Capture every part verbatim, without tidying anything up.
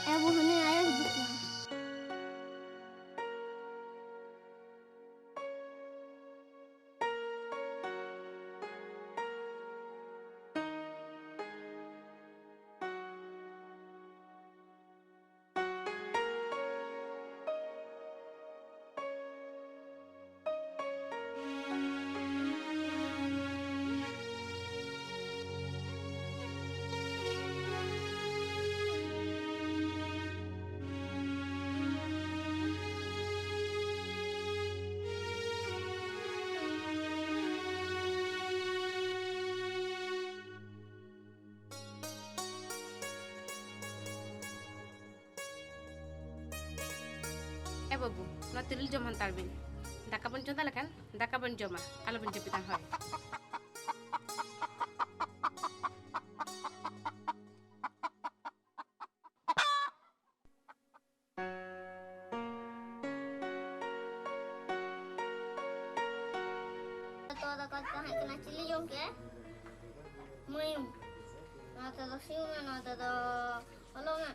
ᱮ ᱵᱟᱹᱵᱩ, ᱦᱟᱹᱱᱤ ᱟᱭᱳ ᱦᱤᱡᱩᱜ ᱠᱟᱱᱟ᱾ ᱮ ᱵᱟᱹᱵᱩ, ᱱᱚᱣᱟ ᱛᱤᱨᱤᱞ ᱡᱚᱢ ᱦᱟᱛᱟᱲ ᱵᱤᱱ᱾ ᱫᱟᱠᱟ ᱵᱚᱱ ᱪᱚᱸᱫᱟ ᱞᱮᱠᱷᱟᱱ ᱫᱟᱠᱟ ᱵᱚᱱ ᱡᱚᱢᱟ, ᱟᱞᱚᱵᱚᱱ ᱡᱟᱹᱯᱤᱫᱟ᱾ ᱦᱳᱭ᱾ ᱛᱚ ᱫᱟᱠᱟ ᱛᱟᱦᱮᱸ ᱠᱟᱱᱟ, ᱪᱤᱞᱤ ᱡᱚᱢ ᱠᱮᱜᱼᱟ? ᱢᱟᱹᱭᱩ᱾ ᱱᱚᱣᱟ ᱛᱮᱫᱚ ᱥᱤᱢ ᱢᱮ, ᱱᱚᱣᱟ ᱛᱮᱫᱚ ᱦᱚᱞᱚᱝ ᱢᱮ᱾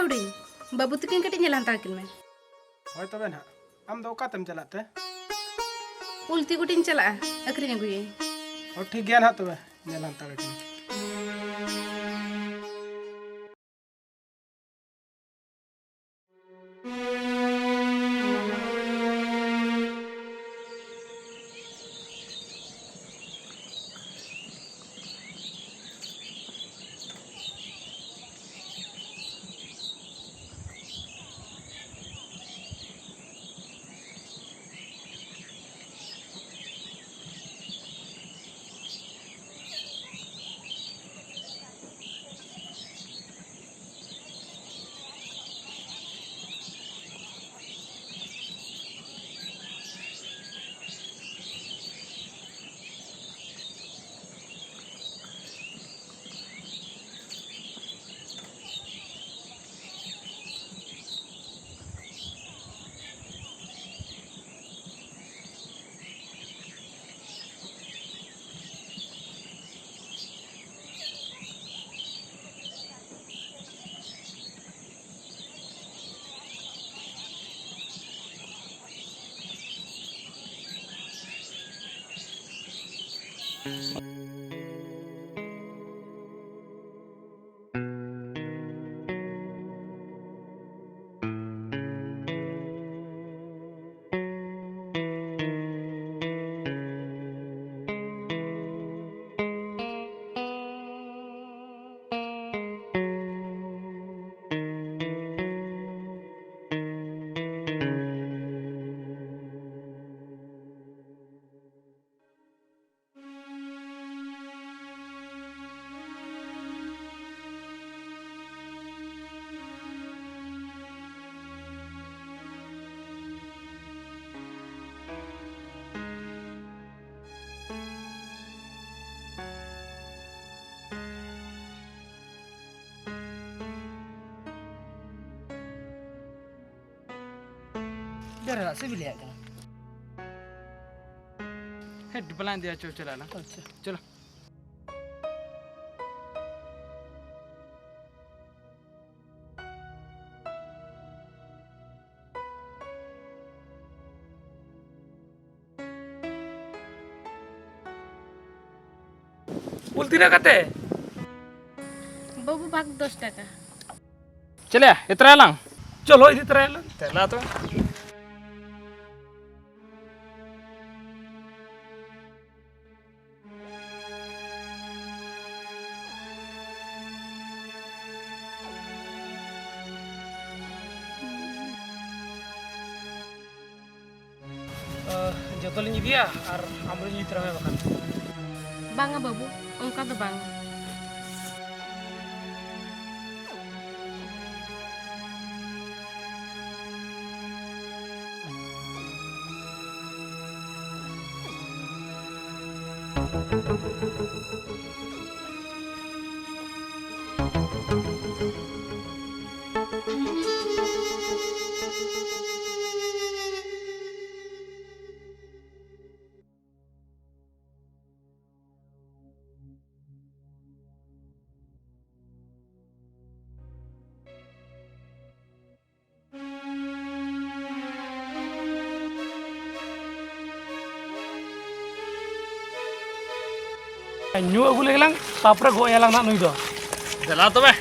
ᱦᱩᱰᱤᱧ, ᱵᱟᱹᱵᱩ ᱛᱟᱹᱠᱤᱱ ᱠᱟᱹᱴᱤᱡ ᱧᱮᱞ ᱦᱟᱛᱟᱲ ᱠᱤᱱ ᱢᱮ᱾ ᱦᱳᱭ ᱛᱚᱵᱮ ᱱᱟᱦᱟᱜ᱾ ᱟᱢ ᱫᱚ ᱚᱠᱟ ᱛᱮᱢ ᱪᱟᱞᱟᱜ ᱛᱮ? ᱩᱞ ᱛᱤᱜᱩ ᱴᱤᱧ ᱪᱟᱞᱟᱜᱼᱟ, ᱟᱹᱠᱷᱨᱤᱧ ᱟᱹᱜᱩᱭᱟᱹᱧ᱾ ᱦᱳᱭ, ᱴᱷᱤᱠ ᱜᱮᱭᱟ ᱱᱟᱦᱟᱜ ᱛᱚᱵᱮ, ᱧᱮᱞ ᱦᱟᱛᱟᱲ ᱠᱤᱱ᱾ ᱰᱮᱨ ᱦᱟᱜ ᱥᱤᱵᱤᱞ ᱦᱮᱡ ᱠᱟᱱᱟ᱾ ᱦᱮᱴ ᱵᱟᱞᱟᱧ ᱤᱫᱤᱭᱟ, ᱪᱚ ᱪᱟᱞᱟᱜ ᱟᱞᱟᱝ᱾ ᱟᱪᱪᱷᱟ᱾ ᱪᱚᱞᱚ᱾ ᱩᱞ ᱛᱤᱱᱟᱹᱜ ᱠᱟᱛᱮ? ᱵᱟᱹᱵᱩ, ᱵᱷᱟᱜᱽ ᱫᱚᱥ ᱴᱟᱠᱟ᱾ ᱪᱮᱞᱮ, ᱤᱫᱤ ᱛᱚᱨᱟᱭᱟᱞᱟᱝ᱾ ᱪᱚᱞᱚ, ᱤᱫᱤ ᱛᱚᱨᱟᱭᱟᱞᱟᱝ᱾ ᱫᱮᱞᱟ ᱛᱚᱵᱮ᱾ ᱡᱚᱛᱚ ᱞᱤᱧ ᱤᱫᱤᱭᱟ ᱟᱨ ᱟᱢ ᱦᱚᱸᱧ ᱤᱫᱤ ᱛᱚᱨᱟ ᱢᱮᱭᱟ ᱵᱟᱠᱷᱟᱱ᱾ ᱵᱟᱝᱟ ᱵᱟᱹᱵᱩ, ᱚᱱᱠᱟ ᱫᱚ ᱵᱟᱝ᱾ ᱧᱩ ᱟᱹᱜᱩ ᱞᱮᱜᱮ ᱞᱟᱝ, ᱛᱟᱯᱚᱨᱮ ᱜᱚᱜ ᱮᱭᱟᱞᱟᱝ ᱱᱟᱜ ᱱᱩᱭ ᱫᱚ᱾ ᱫᱮᱞᱟ ᱛᱚᱵᱮ᱾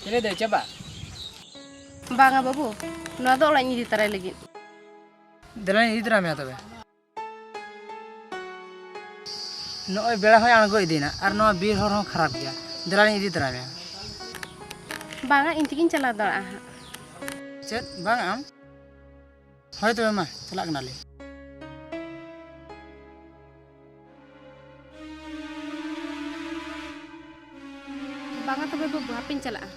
ᱪᱮᱞᱮ ᱫᱟᱹᱭ, ᱪᱟᱵᱟ? ᱵᱟᱝᱟ ᱵᱟᱹᱵᱩ, ᱱᱚᱣᱟ ᱫᱚ ᱚᱲᱟᱜ ᱤᱧ ᱤᱫᱤ ᱛᱟᱨᱟᱭ ᱞᱟᱹᱜᱤᱫ᱾ ᱫᱮᱞᱟᱧ ᱤᱫᱤ ᱛᱚᱨᱟ ᱢᱮᱭᱟ ᱛᱚᱵᱮ᱾ ᱱᱚᱜᱼᱚᱭ ᱵᱮᱲᱟ ᱦᱚᱸᱭ ᱟᱬᱜᱚ ᱤᱫᱤᱭᱮᱱᱟ ᱟᱨ ᱱᱚᱣᱟ ᱵᱤᱨ ᱦᱚᱨ ᱦᱚᱸ ᱠᱷᱟᱨᱟᱯ ᱜᱮᱭᱟ᱾ ᱫᱮᱞᱟᱧ ᱤᱫᱤ ᱛᱚᱨᱟ ᱢᱮᱭᱟ᱾ ᱵᱟᱝᱟ, ᱤᱧ ᱛᱮᱜᱤᱧ ᱪᱟᱞᱟᱣ ᱫᱟᱲᱮᱭᱟᱜᱼᱟ ᱦᱟᱸᱜ᱾ ᱪᱮᱫ? ᱵᱟᱝ ᱟᱢ? ᱦᱳᱭ ᱛᱚᱵᱮ ᱢᱟ, ᱪᱟᱞᱟᱜ ᱠᱟᱱᱟᱞᱤᱧ᱾ ᱵᱟᱝᱟ ᱛᱚᱵᱮ ᱵᱟᱹᱵᱩ, ᱦᱟᱯᱮᱧ ᱪᱟᱞᱟᱜᱼᱟ᱾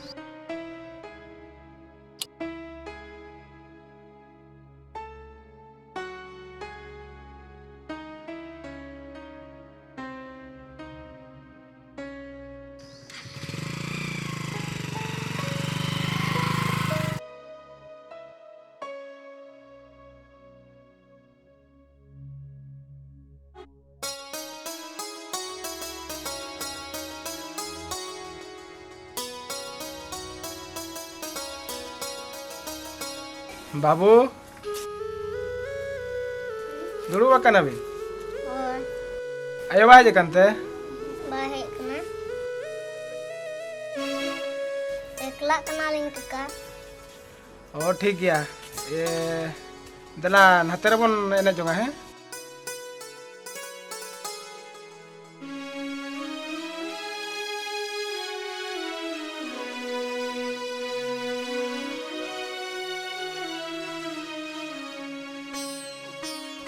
ᱵᱟᱹᱵᱩ, ᱫᱩᱲᱩᱵ ᱟᱠᱟᱱᱟ ᱵᱤᱱ? ᱦᱳᱭ᱾ ᱟᱭᱳ ᱵᱟᱭ ᱦᱮᱡ ᱟᱠᱟᱱ ᱛᱮ? ᱵᱟᱭ ᱦᱮᱡ ᱟᱠᱟᱱᱟ᱾ ᱮᱠᱞᱟᱜ ᱠᱟᱱᱟᱞᱤᱧ ᱠᱟᱠᱟ᱾ ᱚ, ᱴᱷᱤᱠ ᱜᱮᱭᱟ᱾ ᱮ, ᱫᱮᱞᱟ, ᱱᱟᱛᱮ ᱨᱮᱵᱚᱱ ᱮᱱᱮᱡ ᱡᱚᱝᱟ, ᱦᱮᱸ?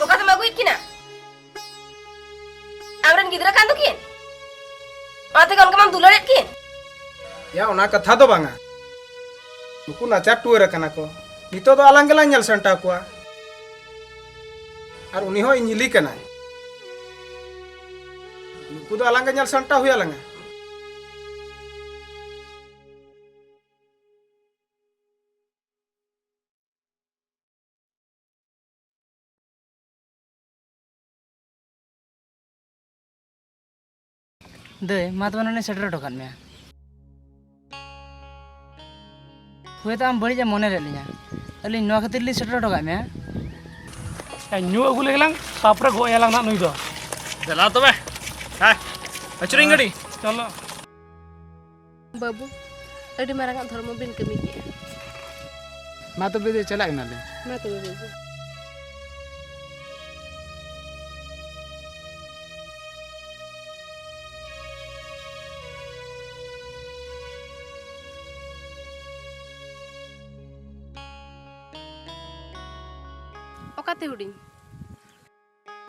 ᱚᱠᱟ ᱛᱮᱢ ᱟᱹᱜᱩᱭᱮᱫ ᱠᱤᱱᱟ? ᱟᱢᱨᱮᱱ ᱜᱤᱫᱽᱨᱟᱹ ᱠᱟᱱ ᱫᱚᱠᱤᱱ? ᱚᱱᱟ ᱛᱮᱜᱮ ᱚᱱᱠᱟ ᱢᱟᱢ ᱫᱩᱞᱟᱹᱲᱮᱫ ᱠᱤᱱ? ᱭᱟ, ᱚᱱᱟ ᱠᱟᱛᱷᱟ ᱫᱚ ᱵᱟᱝᱟ᱾ ᱱᱩᱠᱩ ᱱᱟᱪᱟᱨ ᱴᱩᱣᱟᱹᱨ ᱟᱠᱟᱱᱟ ᱠᱚ᱾ ᱱᱤᱛᱚᱜ ᱫᱚ ᱟᱞᱟᱝ ᱜᱮᱞᱟᱝ ᱧᱮᱞ ᱥᱟᱢᱴᱟᱣ ᱠᱚᱣᱟ᱾ ᱟᱨ ᱩᱱᱤ ᱦᱚᱸ ᱤᱧ ᱦᱤᱞᱤ ᱠᱟᱱᱟᱭ᱾ ᱱᱩᱠᱩ ᱫᱚ ᱟᱞᱟᱝ ᱜᱮ ᱧᱮᱞ ᱥᱟᱢᱴᱟᱣ ᱦᱩᱭ ᱟᱞᱟᱝᱟ᱾ ᱫᱟᱹᱭ, ᱢᱟ ᱛᱚᱵᱮ ᱱᱚᱰᱮᱧ ᱥᱮᱴᱮᱨ ᱦᱚᱴᱚ ᱠᱟᱜ ᱢᱮᱭᱟ᱾ ᱦᱳᱭᱛᱳ ᱟᱢ ᱵᱟᱹᱲᱤᱡ ᱮᱢ ᱢᱚᱱᱮ ᱞᱮᱫ ᱞᱤᱧᱟ, ᱟᱹᱞᱤᱧ ᱱᱚᱣᱟ ᱠᱷᱟᱹᱛᱤᱨ ᱞᱤᱧ ᱥᱮᱴᱮᱨ ᱦᱚᱴᱚ ᱠᱟᱜ ᱢᱮᱭᱟ᱾ ᱧᱩ ᱟᱹᱜᱩ ᱞᱮᱜᱮ ᱞᱟᱝ, ᱛᱟᱯᱚᱨᱮ ᱜᱚᱡ ᱮᱭᱟᱞᱟᱝ ᱱᱟᱜ ᱱᱩᱭ ᱫᱚ᱾ ᱫᱮᱞᱟ ᱛᱚᱵᱮ᱾ ᱦᱮᱸ, ᱟᱹᱪᱩᱨᱤᱧ ᱜᱟᱹᱰᱤ᱾ ᱪᱚᱞᱚ᱾ ᱵᱟᱹᱵᱩ, ᱟᱹᱰᱤ ᱢᱟᱨᱟᱝ ᱟᱜ ᱫᱷᱚᱨᱢᱚ ᱵᱤᱱ ᱠᱟᱹᱢᱤ ᱠᱮᱜᱼᱟ᱾ ᱢᱟ ᱛᱚᱵᱮ ᱫᱚ ᱪᱟᱞᱟᱜ ᱠᱟᱱᱟᱞᱮ᱾ ᱢᱟ ᱛᱚᱵᱮ ᱵᱟᱹᱵᱩ᱾ ᱚᱠᱟᱛᱮ ᱦᱩᱰᱤᱧ?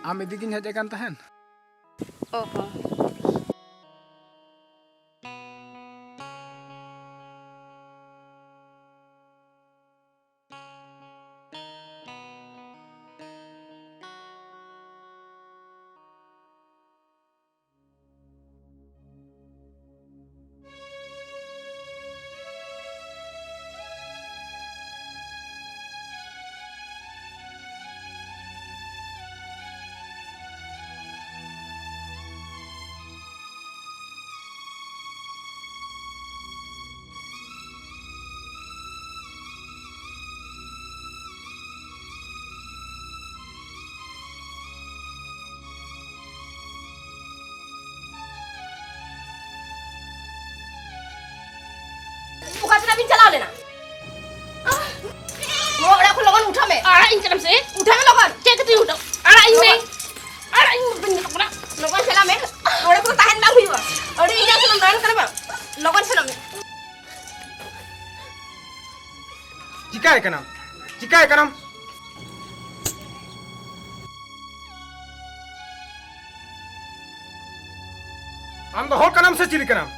ᱟᱢ ᱤᱫᱤ ᱜᱤᱧ ᱦᱮᱡ ᱟᱠᱟᱱ ᱛᱟᱦᱮᱸᱫ᱾ ᱚ ᱦᱚᱸ᱾ ᱵᱤᱱ ᱪᱟᱞᱟᱣ ᱞᱮᱱᱟ? ᱱᱚᱣᱟ ᱚᱲᱟᱜ ᱠᱷᱚᱱ ᱞᱚᱜᱚᱱ ᱩᱴᱷᱟᱹᱣ ᱢᱮ᱾ ᱟᱲᱟᱜ ᱤᱧ ᱠᱟᱱᱟᱢ ᱥᱮ? ᱩᱴᱷᱟᱹᱣ ᱢᱮ ᱞᱚᱜᱚᱱ᱾ ᱪᱮᱫ ᱠᱟᱛᱮᱧ ᱩᱴᱷᱟᱹᱣ? ᱟᱲᱟᱜ ᱤᱧ ᱢᱮ᱾ ᱞᱚᱜᱚᱱ᱾ ᱟᱲᱟᱜ ᱤᱧ ᱵᱟᱹᱧ ᱢᱮᱛᱟᱢ ᱠᱟᱱᱟ᱾ ᱞᱚᱜᱚᱱ ᱪᱟᱞᱟᱜ ᱢᱮ᱾ ᱚᱸᱰᱮ ᱠᱚ ᱛᱟᱦᱮᱱ ᱵᱟᱝ ᱦᱩᱭᱩᱜᱼᱟ᱾ ᱟᱹᱰᱤ ᱤᱧᱟᱹᱜ ᱥᱟᱞᱟᱜ ᱫᱟᱬᱟᱱ ᱠᱟᱱᱟ ᱵᱟᱝ? ᱞᱚᱜᱚᱱ ᱪᱟᱞᱟᱜ ᱢᱮ᱾ ᱪᱤᱠᱟᱭ ᱠᱟᱱᱟᱢ? ᱪᱤᱠᱟᱭ ᱠᱟᱱᱟᱢ? ᱟᱢ ᱫᱚ ᱦᱚᱲ ᱠᱟᱱᱟᱢ ᱥᱮ ᱪᱤᱞᱤ ᱠᱟᱱᱟᱢ?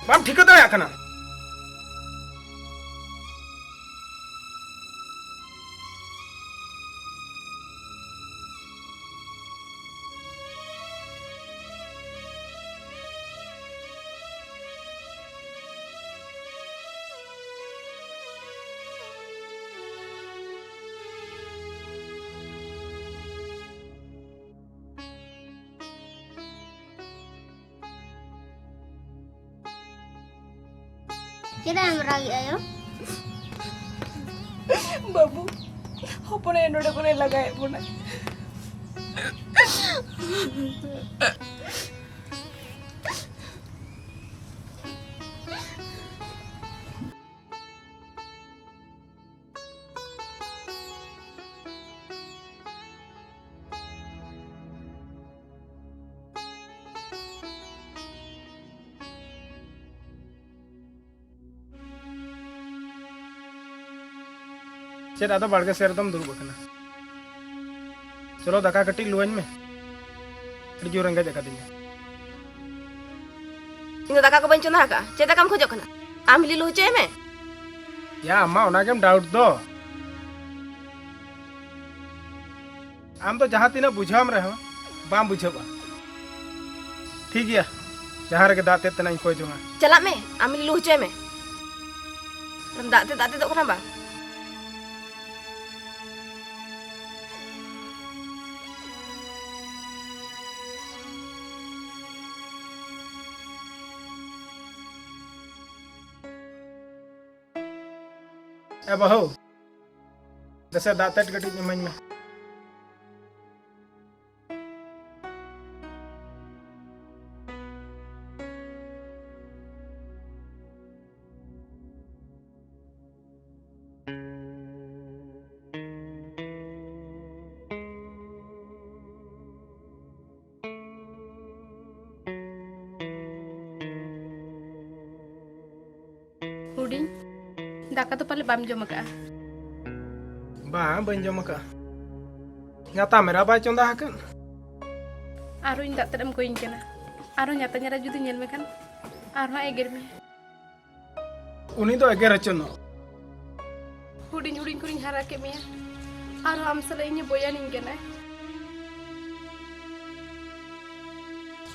ᱵᱟᱢ ᱴᱷᱤᱠᱟᱹ ᱫᱟᱲᱮᱭᱟᱜ ᱠᱟᱱᱟ? ᱪᱮᱫᱟᱜ ᱮᱢ ᱨᱟᱜᱮᱜᱼᱟ ᱭᱳ? ᱵᱟᱹᱵᱩ, ᱦᱚᱯᱚᱱ ᱟᱭᱳ ᱱᱚᱰᱮ ᱠᱷᱚᱱᱮ ᱞᱟᱜᱟᱭᱮᱫ ᱵᱚᱱᱟ᱾ ᱪᱮᱫ ᱟᱫᱚ ᱵᱟᱲᱜᱮ ᱥᱮᱫ ᱨᱮᱫᱚᱢ ᱫᱩᱲᱩᱵ ᱟᱠᱟᱱᱟ? ᱪᱚᱞᱚ ᱫᱟᱠᱟ ᱠᱟᱹᱴᱤᱡ ᱞᱩᱣᱟᱹᱧ ᱢᱮ, ᱟᱹᱰᱤ ᱡᱳᱨ ᱨᱮᱸᱜᱮᱡ ᱟᱠᱟᱫᱤᱧᱟ᱾ ᱤᱧ ᱫᱚ ᱫᱟᱠᱟ ᱠᱚ ᱵᱟᱹᱧ ᱪᱚᱸᱫᱟ ᱟᱠᱟᱫᱼᱟ᱾ ᱪᱮᱫ ᱫᱟᱠᱟᱢ ᱠᱷᱚᱡᱚᱜ ᱠᱟᱱᱟ? ᱟᱢ ᱦᱤᱞᱤ ᱞᱩ ᱦᱚᱪᱚᱭ ᱢᱮ᱾ ᱭᱟ, ᱟᱢ ᱢᱟ ᱚᱱᱟ ᱜᱮᱢ ᱰᱟᱣᱩᱴ ᱫᱚ᱾ ᱟᱢ ᱫᱚ ᱡᱟᱦᱟᱸ ᱛᱤᱱᱟᱹᱜ ᱵᱩᱡᱷᱟᱹᱣᱟᱢ ᱨᱮᱦᱚᱸ ᱵᱟᱢ ᱵᱩᱡᱷᱟᱹᱣᱟ᱾ ᱴᱷᱤᱠ ᱜᱮᱭᱟ, ᱡᱟᱦᱟᱸ ᱨᱮᱜᱮ ᱫᱟᱜ ᱛᱮᱫ ᱛᱮᱱᱟᱜ ᱤᱧ ᱠᱚᱭ ᱡᱚᱝᱟ᱾ ᱪᱟᱞᱟᱜ ᱢᱮ, ᱟᱢ ᱦᱤᱞᱤ ᱞᱩ ᱦᱚᱪᱚᱭ ᱢᱮ᱾ ᱫᱟᱜ ᱛᱮ ᱫᱟᱜ ᱛᱮᱫᱚᱜ ᱠᱟᱱᱟ ᱵᱟᱝ? ᱮ ᱵᱟᱹᱦᱩ, ᱫᱮᱥᱮ ᱫᱟᱜ ᱛᱮᱫ ᱠᱟᱹᱴᱤᱡ ᱤᱢᱟᱹᱧ ᱢᱮ᱾ ᱫᱟᱠᱟ ᱫᱚ ᱯᱟᱞᱮ ᱵᱟᱢ ᱡᱚᱢ ᱟᱠᱟᱜᱼᱟ? ᱵᱟᱝ, ᱵᱟᱹᱧ ᱡᱚᱢ ᱟᱠᱟᱜᱼᱟ᱾ ᱧᱟᱛᱟᱢ ᱮᱨᱟ ᱵᱟᱭ ᱪᱚᱸᱫᱟ ᱟᱠᱟᱫ᱾ ᱟᱨᱦᱚᱸ ᱤᱧ ᱫᱟᱜ ᱛᱮᱫ ᱮᱢ ᱠᱚᱭᱤᱧ ᱠᱟᱱᱟ᱾ ᱟᱨᱦᱚᱸ ᱧᱟᱛᱟᱧ ᱮᱨᱟ ᱡᱩᱫᱤ ᱧᱮᱞ ᱢᱮᱠᱷᱟᱱ, ᱟᱨᱦᱚᱸ ᱮᱜᱮᱨ ᱢᱮ᱾ ᱩᱱᱤ ᱫᱚ ᱮᱜᱮᱨ ᱦᱚᱪᱚᱱᱚᱜ᱾ ᱦᱩᱰᱤᱧ ᱦᱩᱰᱤᱧ ᱠᱷᱚᱱᱤᱧ ᱦᱟᱨᱟ ᱠᱮᱫ ᱢᱮᱭᱟ, ᱟᱨᱦᱚᱸ ᱟᱢ ᱥᱟᱞᱟᱜ ᱤᱧ ᱵᱚᱭᱟᱱᱤᱧ ᱠᱟᱱᱟᱭ᱾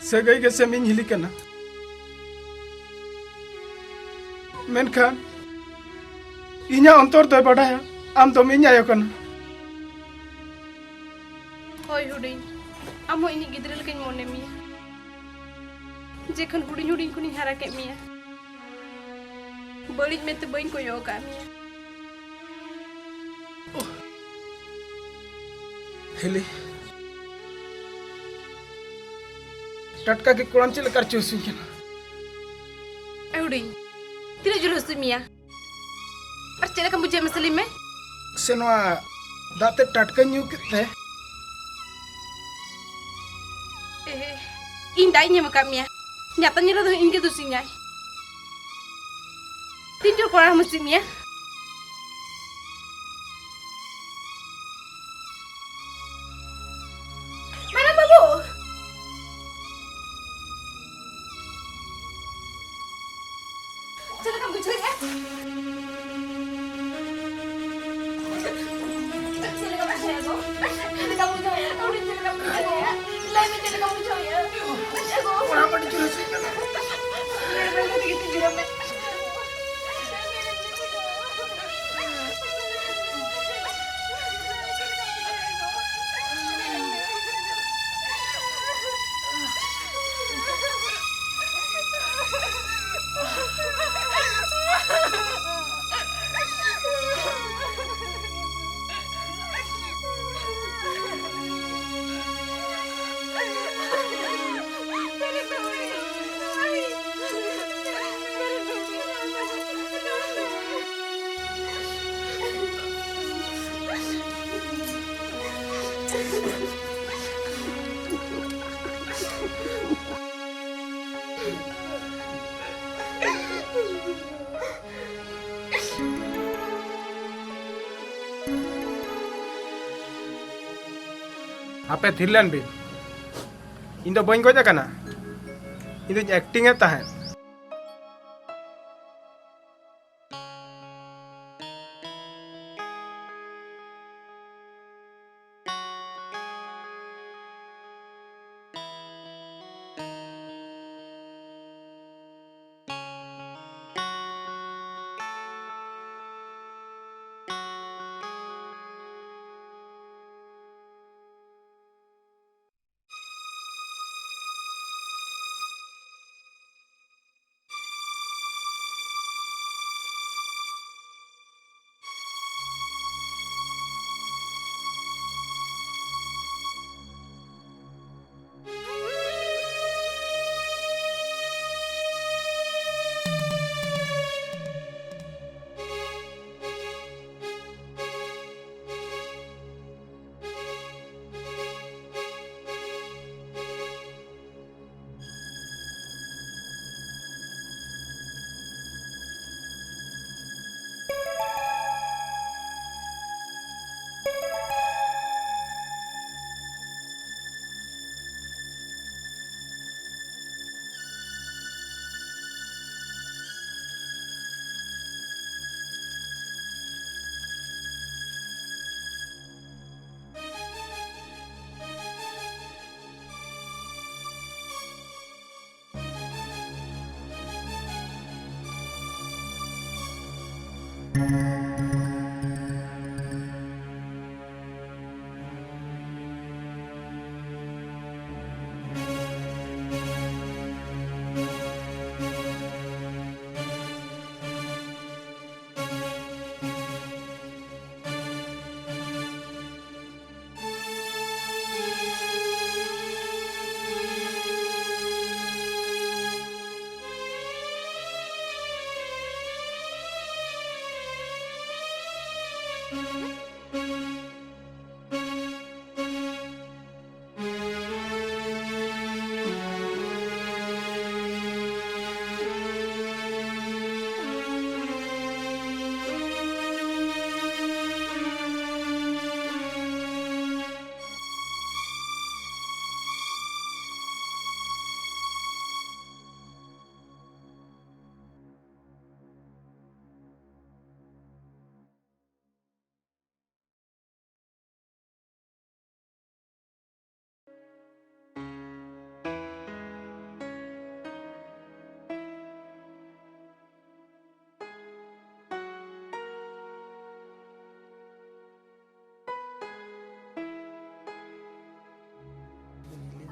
ᱥᱟᱹᱜᱟᱹᱭ ᱜᱮ ᱥᱮᱢ ᱤᱧ ᱦᱤᱞᱤ ᱠᱟᱱᱟ, ᱢᱮᱱᱠᱷᱟᱱ ᱤᱧᱟᱹᱜ ᱚᱱᱛᱚᱨ ᱫᱚᱭ ᱵᱟᱰᱟᱭᱟ ᱟᱢ ᱫᱚᱢ ᱤᱧ ᱟᱭᱳ ᱠᱟᱱᱟ᱾ ᱦᱳᱭ ᱦᱩᱰᱤᱧ, ᱟᱢ ᱦᱚᱸ ᱤᱧᱤᱡ ᱜᱤᱫᱽᱨᱟᱹ ᱞᱮᱠᱟᱧ ᱢᱚᱱᱮ ᱢᱮᱭᱟ᱾ ᱡᱮᱠᱷᱚᱱ ᱦᱩᱰᱤᱧ ᱦᱩᱰᱤᱧ ᱠᱷᱚᱱᱤᱧ ᱦᱟᱨᱟ ᱠᱮᱫ ᱢᱮᱭᱟ, ᱵᱟᱹᱲᱤᱡ ᱢᱮᱫ ᱛᱮ ᱵᱟᱹᱧ ᱠᱚᱭᱚᱜ ᱟᱠᱟᱫ ᱢᱮᱭᱟ᱾ ᱦᱤᱞᱤ, ᱴᱟᱴᱠᱟ ᱜᱮ ᱠᱚᱲᱟᱢ ᱪᱮᱫ ᱞᱮᱠᱟ ᱨᱮᱪᱚ ᱦᱟᱹᱥᱩᱧ ᱠᱟᱱᱟ᱾ ᱮ ᱦᱩᱰᱤᱧ, ᱛᱤᱱᱟᱹᱜ ᱡᱳᱨ ᱦᱟᱹᱥᱩᱭᱮᱫ ᱢᱮᱭᱟ? ᱟᱨ ᱪᱮᱫ ᱞᱮᱠᱟᱢ ᱵᱩᱡᱷᱟᱹᱣᱮᱫ ᱢᱟᱥᱮ ᱞᱟᱹᱭ ᱢᱮ? ᱥᱮ ᱱᱚᱣᱟ ᱫᱟᱜ ᱛᱮ ᱴᱟᱴᱠᱟᱧ ᱧᱩ ᱠᱮᱫ ᱛᱮ? ᱮ, ᱤᱧ ᱫᱟᱜ ᱤᱧ ᱮᱢ ᱟᱠᱟᱫ ᱢᱮᱭᱟ, ᱧᱟᱛᱟᱧ ᱮᱨᱟ ᱫᱚ ᱤᱧ ᱜᱮ ᱫᱩᱥᱤᱧᱟᱭ᱾ ᱛᱤᱱ ᱡᱳᱨ ᱠᱚᱲᱟᱢ ᱦᱟᱹᱥᱩᱭᱮᱫ ᱢᱮᱭᱟ? ᱢᱟᱨᱟᱝ ᱵᱟᱹᱵᱩ! ᱪᱮᱫ ᱞᱮᱠᱟᱢ ᱵᱩᱡᱷᱟᱹᱣᱮᱫᱼᱟ? ᱪᱮᱫ ᱞᱮᱠᱟᱢ ᱵᱩᱡᱷᱟᱹᱣᱮᱫᱼᱟ ᱜᱚ? ᱪᱮᱫ ᱞᱮᱠᱟᱢ ᱵᱩᱡᱷᱟᱹᱣᱮᱫᱼᱟ? ᱞᱟᱹᱭ ᱢᱮ, ᱪᱮᱫ ᱞᱮᱠᱟᱢ ᱵᱩᱡᱷᱟᱹᱣᱮᱫᱼᱟ? ᱜᱚ, ᱚᱲᱟᱜ ᱟᱹᱰᱤ ᱡᱳᱨ ᱦᱟᱹᱥᱩᱧ ᱠᱟᱱᱟ᱾ ᱞᱟᱹᱭ ᱢᱮ, ᱵᱷᱟᱹᱜᱤ ᱴᱷᱤᱠ ᱞᱟᱹᱭ ᱢᱮ᱾ ᱟᱯᱮ ᱛᱷᱤᱨ ᱞᱮᱱ ᱵᱤᱱ᱾ ᱤᱧ ᱫᱚ ᱵᱟᱹᱧ ᱜᱚᱡ ᱟᱠᱟᱱᱟ, ᱤᱧ ᱫᱚᱧ acting ᱮᱫ ᱛᱟᱦᱮᱸᱫ᱾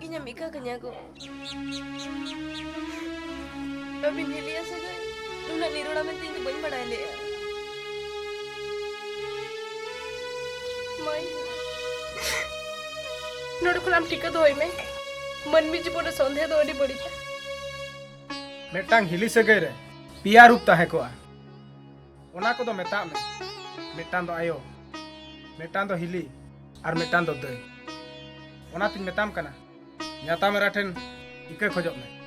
ᱤᱧᱮᱢ ᱤᱠᱟᱹ ᱠᱟᱹᱧᱟ ᱜᱚ᱾ ᱟᱹᱵᱤᱱ ᱦᱤᱞᱤᱭᱟ ᱥᱟᱹᱜᱟᱹᱭ ᱱᱩᱱᱟᱹᱜ ᱱᱤᱨᱚᱲᱟ ᱢᱮᱱᱛᱮ ᱤᱧ ᱫᱚ ᱵᱟᱹᱧ ᱵᱟᱲᱟᱭ ᱞᱮᱫᱼᱟ᱾ ᱢᱟᱹᱭ, ᱱᱚᱰᱮ ᱠᱷᱚᱱ ᱟᱢ ᱴᱷᱤᱠᱟᱹ ᱫᱚᱦᱚᱭ ᱢᱮ, ᱢᱟᱹᱱᱢᱤ ᱡᱤᱵᱚᱱ ᱨᱮ ᱥᱚᱱᱫᱮᱦ ᱫᱚ ᱟᱹᱰᱤ ᱵᱟᱹᱲᱤᱡᱟ᱾ ᱢᱤᱫᱴᱟᱝ ᱦᱤᱞᱤ ᱥᱟᱹᱜᱟᱹᱭ ᱨᱮ ᱯᱮᱭᱟ ᱨᱩᱯ ᱛᱟᱦᱮᱸ ᱠᱚᱜᱼᱟ᱾ ᱚᱱᱟ ᱠᱚᱫᱚ ᱢᱮᱛᱟᱜ ᱢᱮ, ᱢᱤᱫᱴᱟᱝ ᱫᱚ ᱟᱭᱳ, ᱢᱤᱫᱴᱟᱝ ᱫᱚ ᱦᱤᱞᱤ, ᱟᱨ ᱢᱤᱫᱴᱟᱝ ᱫᱚ ᱫᱟᱹᱭ᱾ ᱚᱱᱟᱛᱤᱧ ᱢᱮᱛᱟᱢ ᱠᱟᱱᱟ, ᱧᱟᱛᱟᱢ ᱮᱨᱟ ᱴᱷᱮᱱ ᱤᱠᱟᱹ ᱠᱷᱚᱡᱚᱜ ᱢᱮ᱾